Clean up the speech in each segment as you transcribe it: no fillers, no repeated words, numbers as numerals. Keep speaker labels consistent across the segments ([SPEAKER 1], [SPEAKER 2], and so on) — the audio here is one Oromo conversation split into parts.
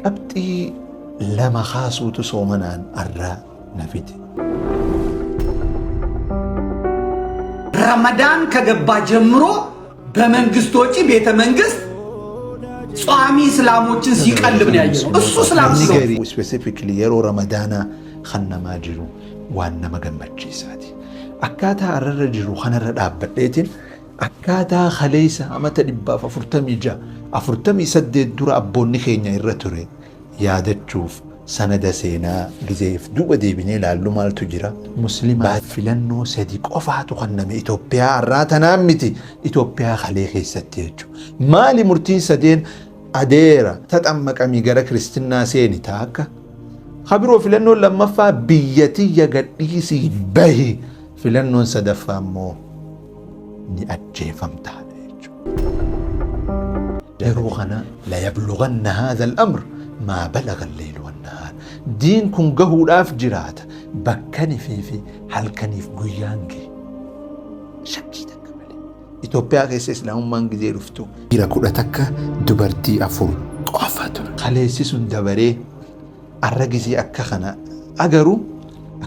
[SPEAKER 1] Qabxii lama kaasuutu soomanaan arra na fide.
[SPEAKER 2] ረመዳን ከገባ ጀምሮ በመንግስት ወጪ ቤተ መንግስት ጿሚ እስላሞችን ሲቀልብ ነው ያየነው። እሱ እስላም
[SPEAKER 1] Namni
[SPEAKER 2] ስለሆነ
[SPEAKER 1] garii specifically yeroo Ramadaanaa kannamaa jiru waan nama gammachiisaati. Akkaataa arrarra jiru kanarra dhaabbadheetiin akkaataa kaleessa amata 146 48 dura abboonni keenya irra ture yaadachuuf sanada seenaa gizeef duuba deebinee ilaallu maaltu jira. Muslimaa filannoo sadi qofaatu kenname Itoophiyaa har'aa tanaan miti, Itoophiyaa kalee keessatti jechuudha. Maali murtiin sadeen? Adeera taxammaqamii gara kiristinnaa seeni taakka. Kabiroo filannoon lammaffaa biyya tiyya gadhiisii bahi. Filannoon sadaffaa immoo ni ajjeefamtaadha jechuudha. Yeroo kana layabluganna haadha al-amr maa balaga al-leylu wan-nahaar. Diin kun gahuudhaaf jiraata bakkanii fi halkaniif guyyaan gahe. Shakkii takka malee. Itoophiyaa keessa islaamummaan gizee dhuftu dhiira 11, dubartii 4 qofa ture. Kaleessi sun dabaree arra gizee akka kana agaru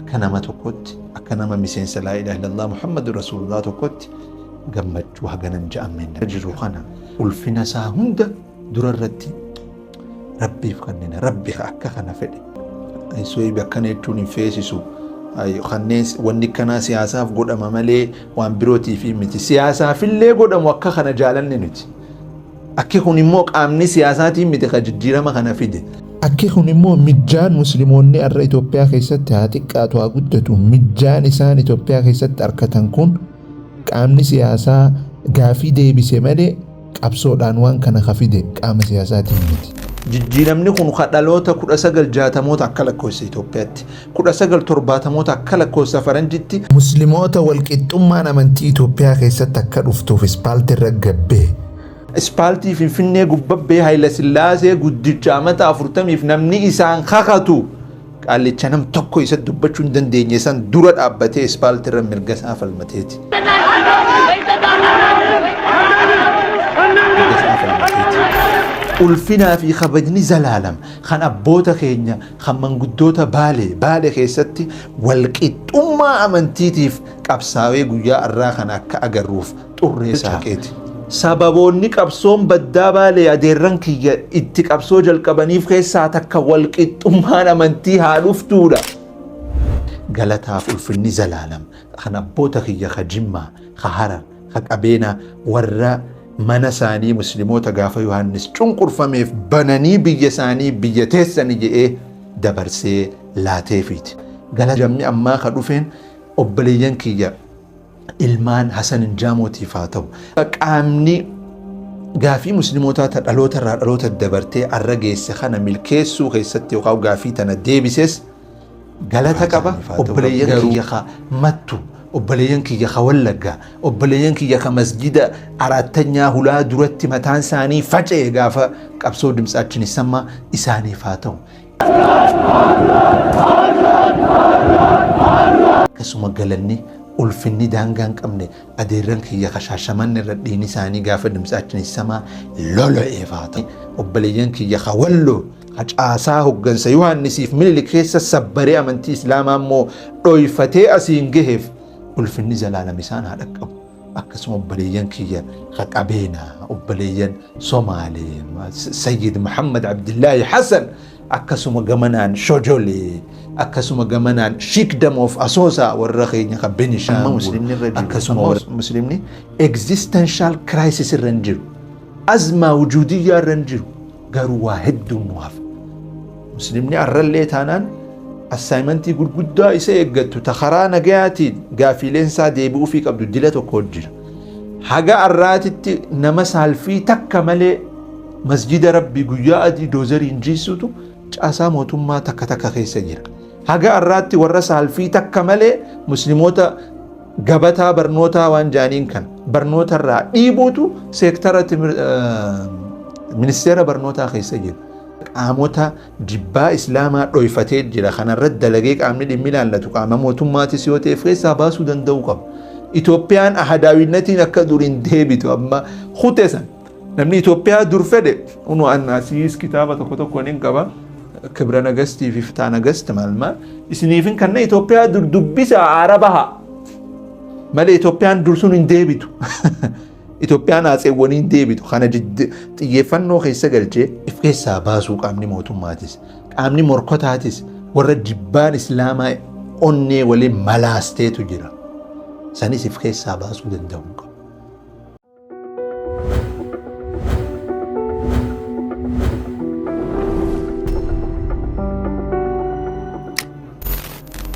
[SPEAKER 1] akka nama tokkotti, akka nama miseensa laa ilaaha illallah Muhammadu Rasuulullah tokkotti gammachuu haganan ja'amne jiru kana ulfina isaa hunda dura irratti Rabbiif kennina. Rabbi akka kana fedhe. Soyibi akkana jechuun hin feesisu. Kanneen wanni akkanaa siyaasaaf godhama malee waan birootiif miti. Siyaasaafillee godhamu akka kana jaalanne nuti. Akki kun immoo qaamni siyaasaatiin miti ka jijjiirama kana fide. Akki kun immoo mijjaan musliimoonni har'a Itoophiyaa keessatti haa xiqqaatu haa guddatu mijjaan isaan Itoophiyaa keessatti argatan kun qaamni siyaasaa gaafii deebise malee qabsoodhaan waan kana ka fide qaama siyaasaatiin miti. Jijjiiramni kun ka dhaloota 1960moota akka lakkoofsa Itoophiyaatti, 1970moota akka lakkoofsa Faranjitti Muslimoota walqixxummaan amantii Itoophiyaa keessatti akka dhuftuuf ispaaltii irra gabbee. Ispaaltii Finfinnee gubbabbee Hayila Sillaasee guddicha amata 40f namni isaan kakatu qaallicha nam tokko isa dubbachuu hin dandeenye san dura dhaabbatee ispaaltii irra mirga isaa falmateeti. Mirga isaa falmateeti. Ulfinaa fi kabajni zalaalam kan abboota keenya kan manguddoota Baalee Baale keessatti walqixxummaa amantiitiif qabsaawee guyyaa arraa kana akka agarruuf xurree saaqeeti. Sababoonni qabsoon baddaa Baalee adeerran kiyya itti qabsoo jalqabaniif keessaa takka walqixxummaan amantii haa dhuftuudha. Galataaf ulfinni zalaalam kan abboota kiyya ka Jimmaa, ka Harar, ka Qabeenaa warra mana isaanii muslimoota gaafa Yohaannis cunqurfameef bananii biyya isaanii biyya teessani je'ee dabarsee laateefiiti. Galata ammaa ka dhufeen obboleeyyan kiyya ilmaan Hasan Injaamootiif haa ta'u. Qaamni gaafii muslimootaa ta dhaloota irraa dhaloota dabartee arra geesse kana milkeessuu keessatti yookaan gaafii tana deebises galata qaba. Obboleeyyan kiyya ka Mattu, obboleeyyan kiyya ka Wallaggaa, obboleeyyan kiyya ka masjida araattanyaa hulaa duratti mataan isaanii faca'e gaafa qabsoo dimtsaachin isammaa isaaniif haa ta'u. Akkasuma galanni ulfinni daangaa hin qabne adeerran kiyya ka Shaashamanne irra dhiini isaanii gaafa dimtsaachin isamaa lolo'eef haa ta'u. Obboleeyyan kiyya ka Walloo ka caasaa hoggansa Yohaannisiif Minilik keessa sabbaree amantii Islaamaa immoo dhoyfatee asiin gaheef ulfinni zalaalam isaan haa dhaqqabu. Akkasuma obboleeyyan kiyya ka Qabeenaa, obboleeyyan Somaalee, Sayyid Muhammad Abdillaahi Hasan, akkasuma gamanaan Shojolee, akkasuma gamanaan Sheikdom of Asoosaa warra keenya ka Benishaangul, akkasuma muslimni existential crisis irra hin jiru. Azmaa wujuudiyyaa irra hin jiru. Garuu waa hedduun nu hafa. Muslimni arrallee taanaan assignmentii gurguddaa isa eeggattu ta karaa nagayaatiin gaafiileen isaa deebi'uufii qabdu dila tokko jira. Haga arraatitti nama saalfii takka malee masjida Rabbii guyyaa adii doozariin jiisutu caasaa mootummaa takka takka keessa jira. Haga arraatti warra saalfii takka malee muslimoota gabataa barnootaa waan jaaniin kan barnoota irraa dhiibuutu seektara ministeera barnootaa keessa jira. Qaamota jibbaa islaamaa dhoyfatee jira. Kanarratti dalagee qaamni dhimmi ilaallatu qaama mootummaatis yoo ta'e keessaa baasuu danda'uu qaba. Itoophiyaan ahadaawinnatiin akka duriin deebitu amma kute san. Namni Itoophiyaa dur fedhe unu annaasiis kitaaba tokko tokko nin qaba. Kibra Nagastii fi Fitaa Nagast maal maal isiniifin kanna Itoophiyaa dur dubbisa aara baha. Malee Itoophiyaan dur sun hin deebitu. Itoophiyaan atseewwanii hin deebitu. Kana xiyyeeffannoo keessa galchee if keessaa baasuu qaamni mootummaatis, qaamni morkotaatis, warra jibbaan islaamaa onnee waliin malaasteetu jira. Sanis if keessaa baasuu danda'uu qabu.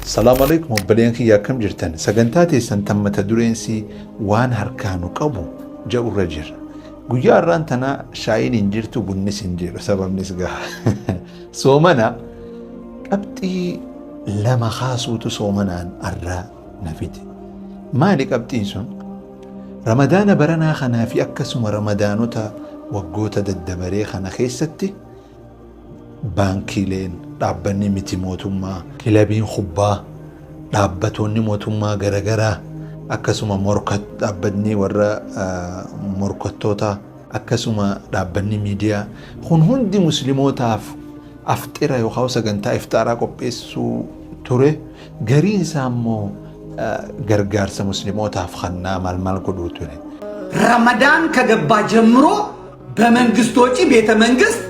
[SPEAKER 1] Salaamu alaikum, obboleen kiyya, akkam jirtan? Sagantaa teessan tan mata dureensi waan harkaanu qabu ja'urra jirra. Guyyaa har'aan tana shaayiin hin jirtu, bunnis hin jiru, sababnis gaha. Soomana qabxii lama kaasuutu soomanaan har'aa na fide. Maali qabxiin sun? Ramadaana baranaa kanaa fi akkasuma ramadaanota waggoota daddabaree kana keessatti baankiileen, dhaabbanni miti mootummaa, kilabiin kubbaa, dhaabbatoonni mootummaa garaagaraa, akkasuma dhaabbanni warra morkattoota, akkasuma dhaabbanni miidiyaa kun hundi muslimootaaf afxira yookaan sagantaa iftaaraa qopheessuu ture. Gariin isaa immoo gargaarsa muslimootaaf kannaa maal maal godhuu ture.
[SPEAKER 2] ረመዳን ከገባ ጀምሮ በመንግስት ወጪ ቤተ መንግስት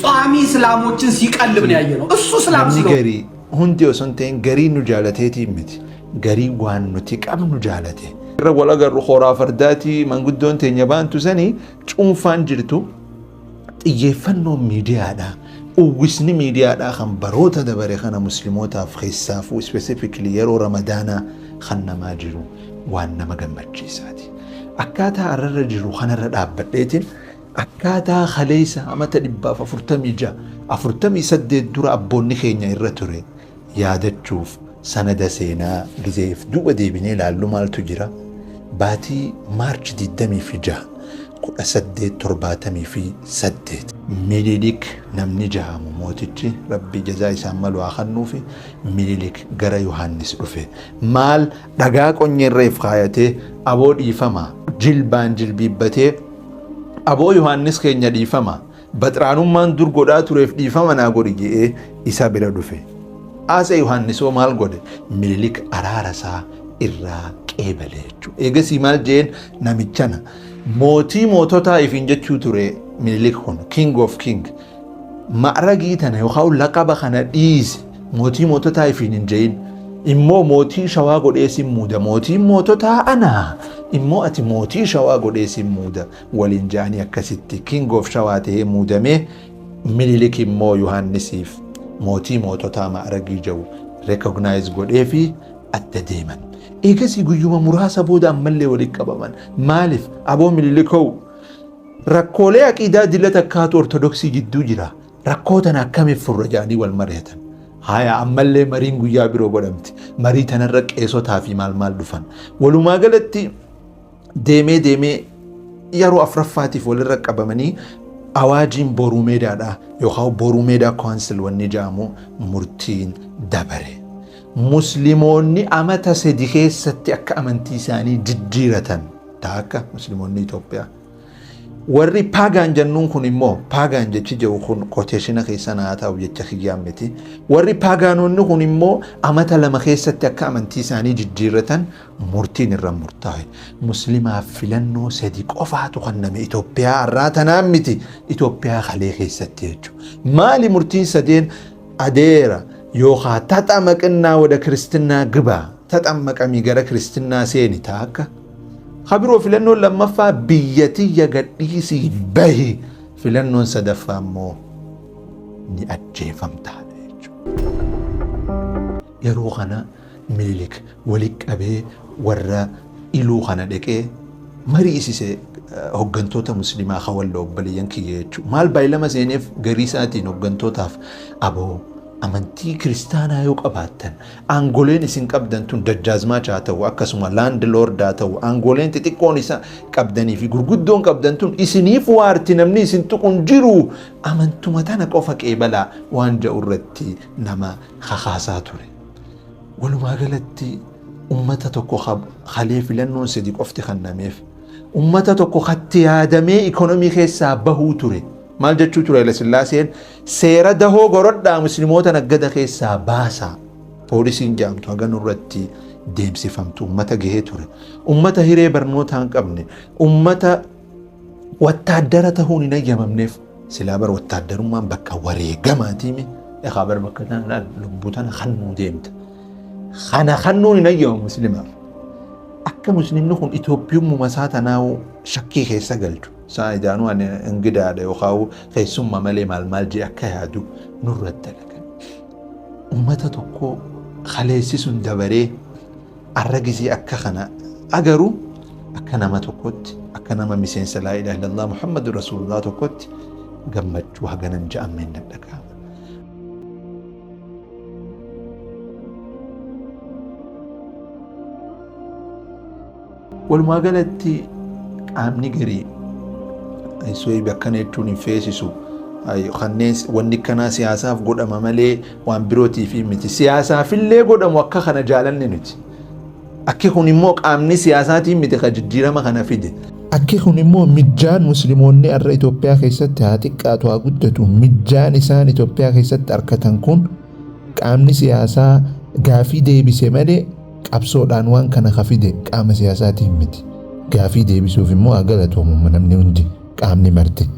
[SPEAKER 2] ጿሚ እስላሞችን ሲቀልብ ነው ያየነው። እሱ እስላም
[SPEAKER 1] Namni
[SPEAKER 2] ስለሆነ
[SPEAKER 1] garii hundi osoo hin ta'in garii nu jaalateetii miti, garii waan nuti qabnu jaalate. Irra wal agarru horaa fardaatii manguddoon teenya baantu sanii cuunfaan jirtu xiyyeeffannoon miidiyaadha. Uwwisni miidiyaadhaa kan baroota dabare kana muslimootaaf keessaafuu specifically yeroo ramadaanaa kan namaa jiru waan nama gammachiisaati. Akkaataa har'arra jiru kanarra dhaabbadheetiin akkaataa kaleessa amata 146, 48 dura abboonni keenya irra ture yaadachuuf sanada seenaa gizeef duuba deebinee ilaallu maaltu jira? Baatii March 26, 1878 Minilik namni jahamu mootichi, rabbi jazaa isaan malu haa kennuufi, Minilik gara Yohaannis dhufe. Maal dhagaa qonyeerreef kaayatee, aboo dhiifama, jilbaan jilbiibbatee, aboo Yohaannis keenya dhiifama, baxraanummaan dur godhaa tureef dhiifama naa godhi jedhee isa bira dhufe. Aasee Yohaannisoo maal godhe? Minilik araara isaa irraa qeebale jechuudha. Eegasii maal jeen namichana? Mootii moototaa ifiin jechuu ture Minilik kun, king of king. Ma'ragii tana yookaan laqaba kana dhiise, mootii moototaa ifiin hin je'in. Immoo mootii shawaa godhee sin muuda, mootiin moototaa anaa, immoo ati mootii shawaa godhee sin muuda waliin ja'anii akkasitti king of shawaa ta'ee muudamee. Minilik immoo Yohaannisiif mootii moototaa ma'ragii jedhu recognize godhee fi adda deeman. Eegasii guyyuma muraasa booda ammallee walitti qabaman. Maaliif? Aboo Minilikoo, rakkoolee aqiidaa dila takkaatu ortodoksii jidduu jira. Rakkoo tana akkamiif furra jedhanii wal mari'atan. Haya, ammallee mariin guyyaa biroo godhamti. Marii tanarra qeesotaa fi maal maal dhufan. Walumaa galatti deemee deemee yeroo afuraffaatiif walirra qabamanii awaajiin boruu meedaadha yookaan boruu meedaa council wanni jedhamu murtiin dabare. Musliimoonni amata 3 keessatti akka amantii isaanii jijjiiratan taakka musliimoonni Itoophiyaa. Warri pagan jennuun kun immoo, pagan jechi jedhu kun quotation keessa naa ta'u, jecha kiyyaan miti. Warri paagaanonni kun immoo amata 2 keessatti akka amantii isaanii jijjiirratan murtiin irra murtaa'e. Muslimaaf filannoo sadi qofaatu kenname Itoophiyaa har'aa tanaan miti, Itoophiyaa kalee keessatti jechuudha. Maali murtiin sadeen? Adeera, yookaan ተጠመቅና ወደ ክርስትና ግባ, ተጠመቀሚ gara kiristinnaa seeni taakka. Kabiroo filannoon lammaffaa biyya tiyya gadhiisii bahi. Filannoon sadaffaa immoo ni ajjeefamtaadha jechuudha. Yeroo kana Minilik walitti qabee warra iluu kana dhaqee mariisise, hoggantoota musliimaa hawalla obboleeyyan kiyya jechuudha. Maal baay'ilama seeneef garii isaatiin hoggantootaaf, aboo amantii kiristaanaa yoo qabaattan aangoleen isin qabdan tun dajjaazmaach haa ta'u, akkasuma land lord haa ta'u, aangoleen xixiqqoon isa qabdanii fi gurguddoon qabdan tun isiniif waarti, namni isin tuqun jiru, amantuma tana qofa qeebalaa waan jedhu irratti nama kakaasaa ture. Walumaa galatti ummata tokko kalee filannoon sadi qofti kennameef Ummata tokko katti yaadamee ikonomii keessaa bahuu ture. Maal jechuu ture Haile Sillaaseen? Seera dahoo gorodhaa, musliimoota naggada keessaa baasaa. Poolisiin jedhamtu haga nurratti deemsifamtu ummata gahee ture. Ummata hiree barnootaa hin qabne, ummata wattaaddara tahuun hin ayyamamneef. Silaa bar wattaaddarummaan bakka wareegamaatiimi. Egaa bar bakka tana lubbuu tana kannuu deemta. Kana kannuun hin ayyamamu muslimaaf. Akka muslimni kun Itoophiyummuma isaa tanaa'u shakkii keessa galchu. Isaa idaanuu ani ingidaadha yookaan keessumma malee maal maal jee akka yaadu nurratti dalagan. Ummata tokko kaleessi sun dabaree arra gisee akka kana agaru, akka nama tokkotti, akka nama miseensa laa ilaaha illallah Muhammadu Rasuulullah tokkotti, gammachuu haganan ja'ameen na dhaga'ama. Walumaa galatti qaamni garii soibi akkana jechuun hin feesisu. Kanneen wanni akkanaa siyaasaaf godhama malee waan birootiif miti. Siyaasaafillee godhamu akka kana jaalanne nuti. Akki kun immoo qaamni siyaasaatiin miti ka jijjiirama kana fide. Akki kun immoo mijjaan musliimoonni har'a Itoophiyaa keessatti haa xiqqaatu haa guddatu, mijjaan isaan Itoophiyaa keessatti argatan kun qaamni siyaasaa gaafii deebise malee qabsoodhaan waan kana ka fide qaama siyaasaatiin miti. Gaafii deebisuuf immoo haa galatoomu namni hundi, qaamni marti.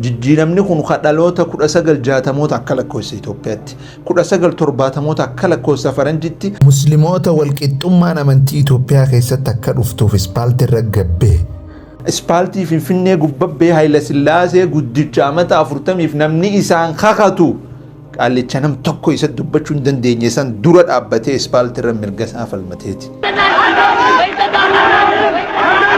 [SPEAKER 1] Jijjiiramni kun ka dhaloota 1960moota akka lakkoofsa Itoophiyaatti, 1970moota akka lakkoofsa Faranjitti, Musliimoota walqixxummaan amantii Itoophiyaa keessatti akka dhuftuuf ispaaltii irra gabbee. Ispaaltii Finfinnee gubbabbee Haayila Sillaasee guddicha amata 40f namni isaan kakatu qaallicha nam tokko isa dubbachuu hin dandeenye san dura dhaabbatee ispaaltii irra mirga isaa falmateeti.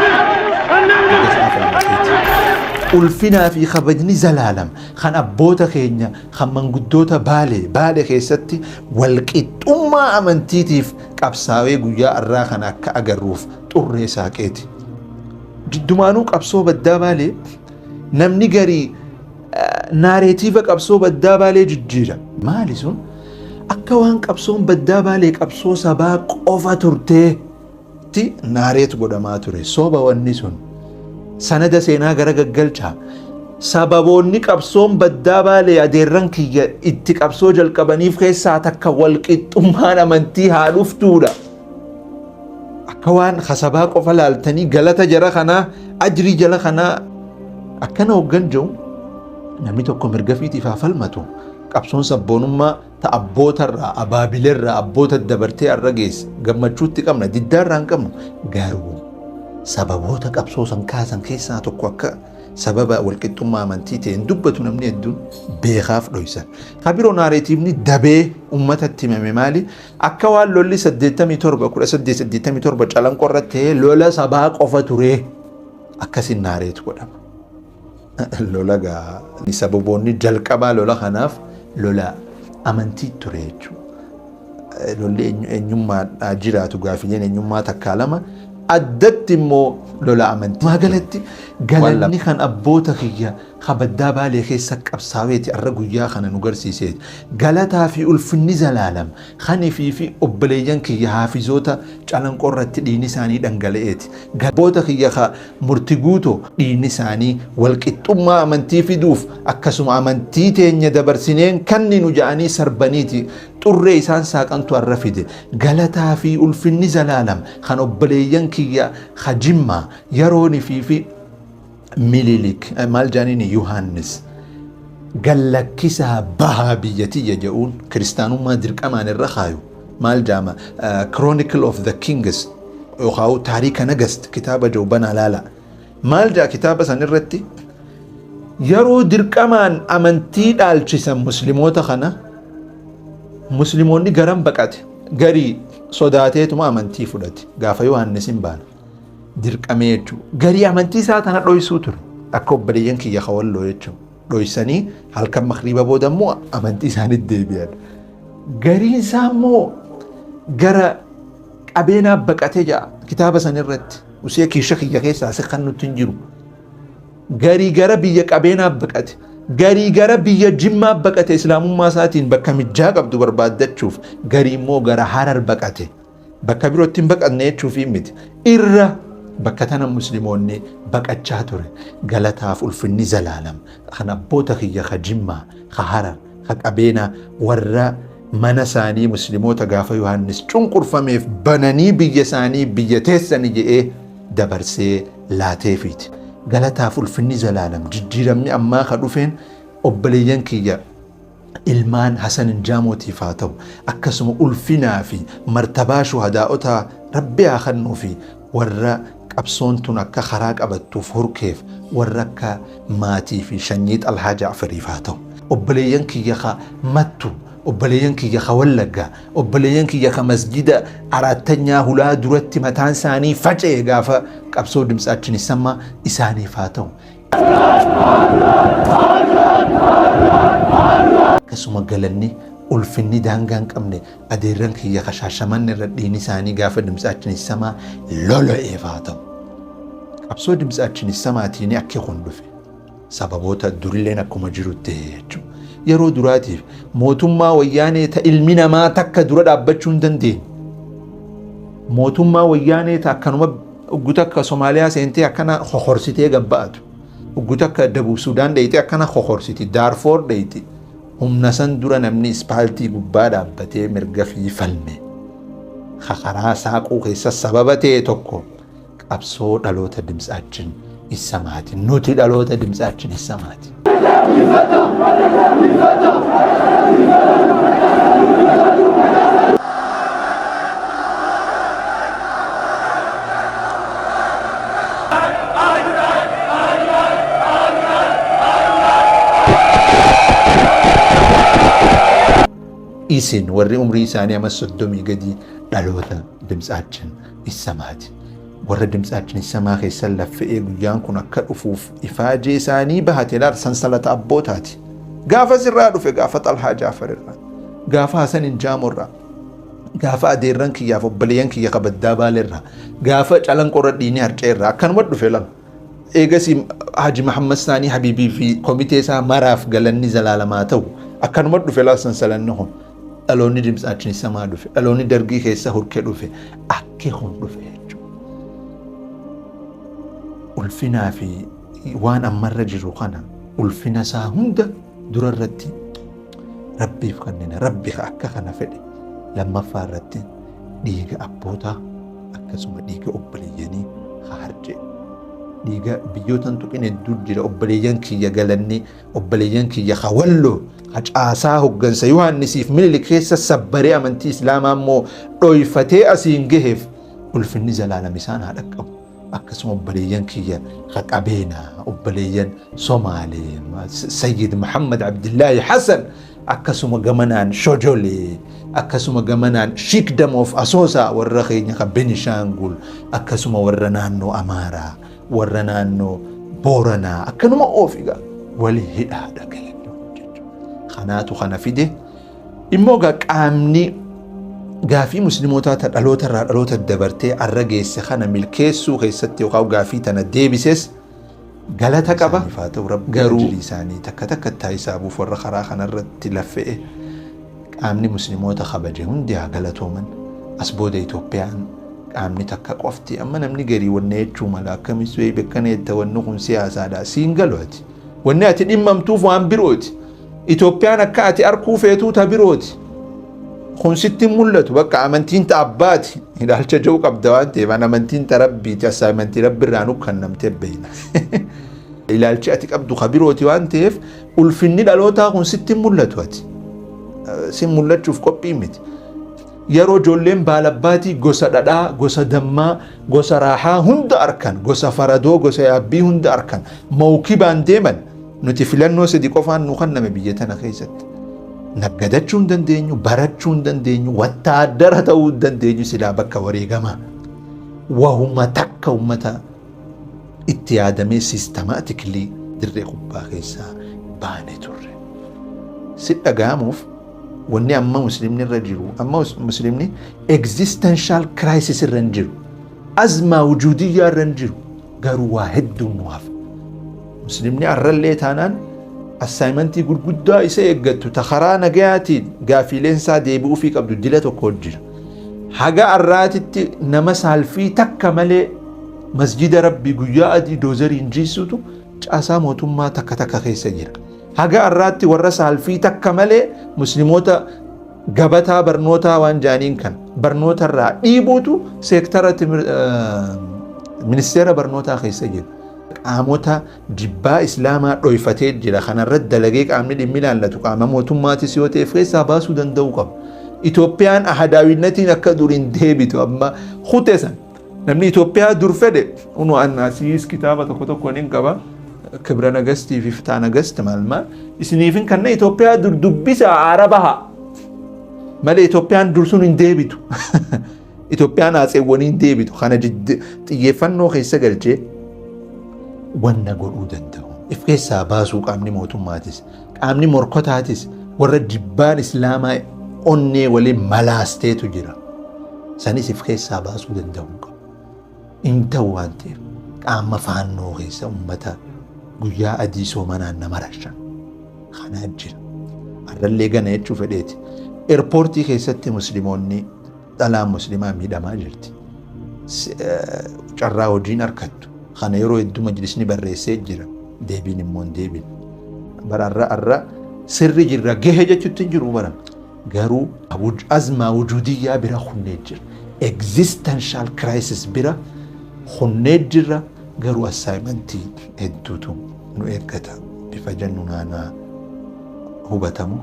[SPEAKER 1] Mirga isaa falmateeti. Ulfinaa fi kabajni zalaalam kan abboota keenya, kan manguddoota Baalee keessatti walqixxummaa amantiitiif qabsaawee guyyaa har'aa kana akka agarruuf xurree saaqeeti. Jiddumaanuu qabsoo baddaa Baalee namni garii narrative qabsoo baddaa Baalee jijjiira. Maali sun? Akka waan qabsoon baddaa Baalee qabsoo sabaa qofa turteetti narrate godhamaa ture. Soba wanni sun. Sanada seenaa gara gaggalchaa. Sababoonni qabsoon baddaa Baalee adeerran kiyya itti qabsoo jalqabaniif keessaa takka walqixxummaan amantii haa dhuftuudha. Akka waan kasabaa qofa laaltanii galata jara kanaa, ajrii jala kanaa akkana hoggan jiru, namni tokko mirga fiitiif haa falmatu. Qabsoon sabboonummaa ta abbootarraa, abaabileerraa abboota dabartee har'a geesse gammachuutti qabna, diddaarraa hin qabnu. Garuu sababoota qabsoo san kaasan keessaa tokko akka sababa walqixxummaa amantii ta'e hin dubbatu, namni hedduun beekaaf dhoysan. Kabiroo narrativeni dabee uummatatti himame maali? Akka waan lolli 87 1887 Calanqoo irratti ta'ee lola sabaa qofa ture akkasin narrate godhama. Lola gaa sababoonni jalqabaa lola kanaaf lola amantii ture jechuudha. Lolli eenyummaadhaa jiraatu, gaafileen eenyummaa takkaa lama, addatti immoo lola amantii. Maagalatti galanni kan abboota kiyya kabaddaa Baalee keessa qabsaaweeti har'a guyyaa kana nu garsiiseeti. Galataa fi ulfinni zalaalam kanifii fi obboleeyyan kiyya haafizoota Calanqoo irratti dhiigni isaanii dhangala'eeti. Abboota kiyya ka murti guutoo dhiigni isaanii walqixxummaa amantii fiduuf, akkasuma amantii teenya dabarsineen kanninu ja'anii sarbaniiti xurree isaan saaqantu har'a fide. Galataa fi ulfinni zalaalam kan obboleeyyan kiyya ka Jimmaa yeroonii fi Mililik, maal jaaniin, Yohaannis gallakkisaa bahaa biyya tiyya jedhuun kiristaanummaa dirqamaan irra kaayu, maal jaama, Chronicle of the Kings yookaan Taarika Nagast kitaaba jiru banaa laala. Maal jaa kitaaba san irratti? Yeroo dirqamaan amantii dhaalchisan musliimoota kana, musliimoonni garan baqate. Garii sodaateetuma amantii fudhate gaafa Yohaannis hin baana dirqamee jechuudha. Garii amantii isaa tana dhoysuu ture. Akka obboleeyyan kiyya kawalloo jechuudha. Dhoysanii halkan makriiba booda immoo amantii isaaniitti deebi'an. Gariin isaa immoo gara qabeenaa baqatee ja'a kitaaba san irratti. Usee kiisha kiyya keessaa si kan nutti hin jiru. Garii gara biyya qabeenaa baqate. Garii gara biyya Jimmaa baqate, islaamummaa isaatiin bakka mijjaa qabdu barbaaddachuuf. Garii immoo gara Harar baqate. Bakka birootti hin baqanne jechuuf miti. Irra Bakka tana Muslimoonni baqachaa ture. Galataaf ulfinni zalaalam kan abboota kiyya ka Jimmaa, ka Harar, ka Qabeenaa warra mana isaanii Muslimoota gaafa Yohaannis cunqurfameef bananii biyya isaanii biyya teessani je'ee dabarsee laateefiiti. Galataaf ulfinni zalaalam jijjiiramni ammaa ka dhufeen obboleeyyan kiyya ilmaan Hasan Injaamootiif haa ta'u, akkasuma ulfinaa fi martabaa shuhadaa'otaa Rabbi haa kennuu fi warra qabsoon tun akka karaa qabattuuf hurkeef warra akka maatii fi shanyii Xalhaa Jaafariif haa ta'u. Obboleeyyan kiyya ka Mattu, obboleeyyan kiyya ka Wallaggaa, obboleeyyan kiyya ka masjida araattanyaa hulaa duratti mataan isaanii faca'e gaafa qabsoo dimtsaachin isammaa isaaniif haa ta'u. Akkasuma galanni ulfinni daangaa hin qabne adeerran kiyya ka Shaashamanne irra dhiigni isaanii gaafa dimtsaachin isamaa lola'eef haa ta'u. Qabsoo dimtsaachin isamaatiin akki kun dhufe. Sababoota durilleen akkuma jirutti jechuudha. Yeroo duraatiif mootummaa Wayyaanee ta ilmi namaa takka dura dhaabbachuu hin dandeenye. Mootummaa Wayyaanee ta akkanuma uggu takka Somaaliyaa seentee akkana hohorsitee gabba'atu. Uggu takka Dabub Sudaan dheeyxee akkana hohorsiti. Daarfoor dheeyti. Humna san dura namni ispaaltii gubbaa dhaabbatee mirga fi falme. Karaa saaquu keessa sababa ta'e tokko qabsoo dhaloota dimtsaachin issamaati. Nuti dhaloota dimtsaachin issamaati. Isin warri umrii isaanii amma 30 gadii dhaloota dimtsaachin issamaati. Warra dimtsaachin issamaa keessa laffe'ee guyyaan kun akka dhufuuf ifaajee isaanii bahate laal sansalata abbootaati. Gaafa sirraa dhufe, gaafa Xalhaa Jaafar irraa, gaafa Hasan Injaamoo irraa, gaafa adeerran kiyyaaf obboleeyyan kiyya kabaddaa baaleerraa, gaafa Calanqoorra dhiinii harcee irraa akkanuma dhufe lama. Eegasii Haji Mahammad Saanii Habiibii fi komitee isaa maraaf galanni zalaalamaa ta'u akkanuma dhufe laal sansalanni kun. Dhaloonni dimtsaachin samaa dhufe, dhaloonni Dargii keessa hurke dhufe, akki kun dhufe jechuudha. Ulfinaa fi waan ammarra jiru kana ulfina isaa hunda dura irratti Rabbiif kennina. Rabbi akka kana fedhe. Lammaffaa irratti dhiiga abbootaa akkasuma dhiiga obboleeyyanii haa harcee. Dhiiga biyyoota hin tuqin hedduu jira. Obboleeyyan kiyya galanni obboleeyyan kiyya ka Walloo ka caasaa hoggansa Yohaannisiif Minilik keessa sabbaree amantii Islaamaa immoo dhoyfatee asiin gaheef ulfinni zalaalam isaan haa dhaqqabu. Akkasuma obboleeyyan kiyya ka Qabeenaa, obboleeyyan Somaalee, Sayyid Muhammad Abdillaahi Hasan, akkasuma gamanaan Shojolee, akkasuma gamanaan Sheikdom of Asoosaa, warra keenya ka Benishaangul, akkasuma warra naannoo Amaaraa, warra naannoo Booranaa, akkanuma oofigaa wal hidhaadha galanni kun jechuudha. Kanaatu kana fide. Immoo gaa qaamni gaafii Muslimootaa ta dhaloota irraa dhaloota dabartee arra geesse kana milkeessuu keessatti yookaan gaafii tana deebises galata qaba. Garuu isaanii takka takka taayisaabuuf warra karaa kanarratti laffe'e qaamni Muslimoota kabaje hundi haa galatooman. As booda Itoophiyaan qaamni takka qofti amma namni garii wanna jechuu mala akkamitti beekana jetta, wanni kun siyaasaadha siin galu ati. Wanni ati dhimmamtuuf waan birooti. Itoophiyaan akka ati arkuu feetuu ta birooti. Kun sitti hin mul'atu. Bakka amantiin ta abbaati. Ilaalcha jiru qabda waan ta'eef an amantiin ta Rabbiiti. Assaayimantii Rabbi irraa nu kennamtee beekna. Ilaalchi ati qabdu ka birooti waan ta'eef ulfinni dhalootaa kun sitti hin mul'atu ati. Sin mul'achuuf qophii miti. Yeroo ijoolleen baalabbaatii gosa dhadhaa, gosa dammaa, gosa raahaa hunda arkan, gosa faradoo, gosa yaabbii hunda arkan, mawkibaan deeman, nuti filannoo sadi qofaan nu kenname biyya tana keessatti. Naggadachuu hin dandeenyu, barachuu hin dandeenyu, wattaaddara ta'uu hin dandeenyu silaa bakka wareegamaa. Wahuma takka ummata itti yaadamee systematically dirree kubbaa keessaa baane turre. Si dhaga'amuuf wanni amma Muslimni irra jiru, amma Muslimni existential crisis irra hin jiru. Azmaa wujudiyyaa irra hin jiru. Garuu waa hedduun nu hafa. Muslimni arrallee taanaan assaayimantii gurguddaa isa eeggattu ta karaa nagayaatiin gaafiileen isaa deebi'uufii qabdu dila tokko jira. Haga arraatitti nama saalfii takka malee Masjida Rabbii guyyaa adii doozeriin jiisutu caasaa mootummaa takka takka keessa jira. Haga har'aatti warra saalfii takka malee Muslimoota gabataa barnootaa waan jaaniin kan barnoota irraa dhiibuutu seektara ministeera barnootaa keessa jira. Qaamota jibbaa Islaamaa dhoyfatee jira. Kanarratti dalagee qaamni dhimmi ilaallatu qaama mootummaatis yoo ta'e keessaa baasuu danda'uu qaba. Itoophiyaan ahadaawinnatiin akka duriin deebitu amma kute san. Namni Itoophiyaa dur fedhe unu an asiis kitaaba tokko tokko nin qaba. Kibra Nagastii fi Fitaa Nagast maal maal isiniifin kanna Itoophiyaa dur dubbisa aara baha. Malee Itoophiyaan dur sun hin deebitu. Itoophiyaan atseewwanii hin deebitu. Kana xiyyeeffannoo keessa galchee wanna godhuu danda'u. If keessaa baasuu qaamni mootummaatis qaamni morkotaatis warra jibbaan Islaamaa onnee waliin malaasteetu jira. Sanis if keessaa baasuu danda'uu qabu. Hin ta'u waan ta'eef qaama faannoo keessa uummata guyyaa adii soomanaan nama rashan. Kanaa jira. Arrallee gana jechuu fedheeti. Eerpoortii keessatti Musliimoonni dhalaan Muslimaa miidhamaa jirti. Carraa hojiin harkattu. Kana yeroo hedduu majlisni barreessee jira. Deebiin immoo hin deebine. Bara arra arra sirri jirra gahe jechuutti hin jiru bara. Garuu azmaa wujudiyyaa bira kunnee jira. Existential crisis bira kunnee jirra. Garuu assignmentii hedduutu nu eeggata. Bifa jennu naanaa hubatamu.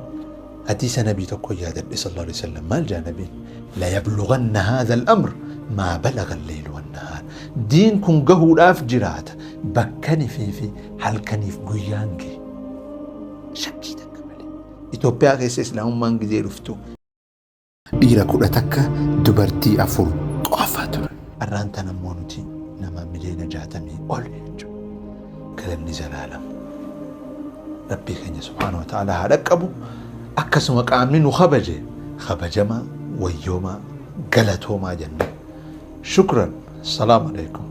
[SPEAKER 1] Hadiisa Nabii tokko yaadadhe sallallahu alaihi wasallam. Maal jaa Nabiin? La yablughanna hadha al-amr maa balagha al-layl wan-nahaar. Diin kun gahuudhaaf jiraata bakkanii fi halkaniif guyyaan gahe. Shakkii takka malee. Itoophiyaa keessa Islaamummaan gizee dhuftu dhiira 11, dubartii 4 qofa ture. Arraan tan ammoo nuti nama miliyoona 60 ol jechuudha. Galanni zalaalam Rabbii keenya subhaanahu wa ta'ala haa dhaqqabu. Akkasuma qaamni nu kabaje kabajamaa, wayyoomaa, galatoomaa jenna. Shukran. Salaamu alaikum.